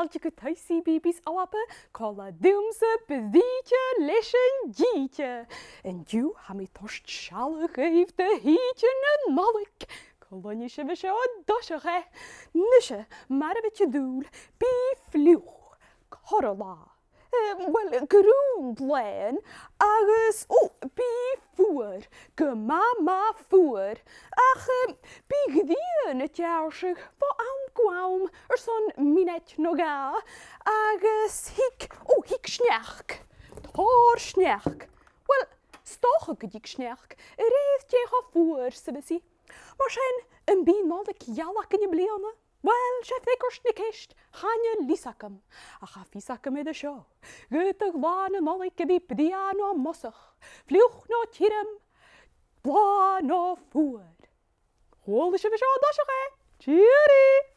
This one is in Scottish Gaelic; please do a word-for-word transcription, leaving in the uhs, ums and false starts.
Fàilte gu Taigh C B B C ALBA, còmhla riumsa, Brìde leis an t-sìde. An-diugh tha mi a' toirt sealladh dhuibh de shìde na Nollaig. Cluinnidh sibh an seo an toiseach e. Nise, mar a bha mi ag ràdh, bidh fliuch, corra latha, eh, well, grunn làithean, agus, ò, bidh fuar, gu math, math fuar, ach, eh, bidh grian a' deàrrsadh bho àm gu àm airson mionaid no dhà, agus thig, ò, thig sneachd, tòrr sneachd. Well, 's dòcha gun tig sneachd, a rèir dè cho fuar 's a bhios i. Mar sin, am bi Nollaig gheal againn am-bliadhna? Well, 's e freagairt na ceist, chan eil fhios agam, ach tha fios agam air seo, gun tèid latha na Nollaig a bhith brèagha no mosach, fliuch no tioram, blàth no fuar. Chuala sibh an seo an toiseach e. Tìoraidh!